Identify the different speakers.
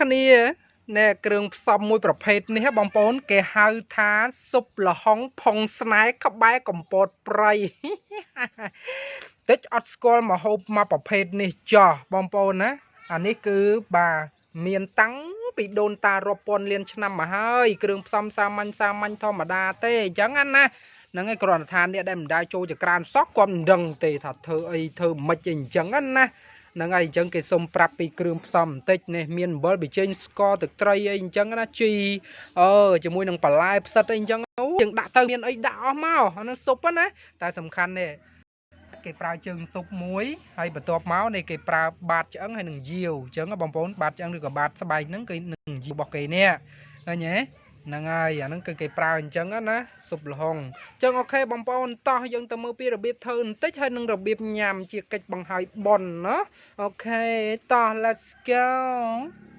Speaker 1: គ្នាណែគ្រឿងផ្សំមួយប្រភេទនេះបងប្អូន គេហៅថាស៊ុបល្ហុងផុងស្នែក្បែរកំពតព្រៃ តិចអត់ស្គាល់មកហូបមកប្រភេទនេះចោះបងប្អូនណា។ អានេះគឺបាទមានតាំងពីដូនតារាប់ពាន់លានឆ្នាំមកហើយ គ្រឿងផ្សំសាមញ្ញសាមញ្ញធម្មតាទេអញ្ចឹងណា ហ្នឹងឯង គ្រាន់តែថាអ្នកដែលមិនដែលចូលចក្រានសោះ គាត់មិនដឹងទេថាធ្វើអីធ្វើមិនអីអញ្ចឹងណា ហ្នឹងហើយ។ អញ្ចឹងគេសុំប្រាប់ពីគ្រឿងផ្សំបន្តិចនេះ មានអំបិល ប៊ីចេង ស្ករ ទឹកត្រីអីអញ្ចឹងណា ជីអឺជាមួយនឹងបន្លែផ្សិតអីអញ្ចឹង យើងដាក់ទៅមានអីដាក់អស់មកអាហ្នឹងស៊ុបណា។ តែសំខាន់នេះ គេប្រើជើងស៊ុបមួយ ហើយបន្ទាប់មកនេះគេប្រើបាតឆ្អឹងហើយនឹងយាវអញ្ចឹងបងប្អូន បាតឆ្អឹងឬក៏បាតស្បែកហ្នឹង គេនឹងយាវរបស់គេនេះ ឃើញទេ? ហ្នឹងហើយ អាហ្នឹងគឺគេប្រើអញ្ចឹងណា ស៊ុបល្ហុងអញ្ចឹង។ អូខេបងប្អូន តោះយើងទៅមើលពីរបៀបធ្វើបន្តិច ហើយនឹងរបៀបញ៉ាំជាកិច្ចបង្ហើយប៉ុនណា។ អូខេ តោះ let's go។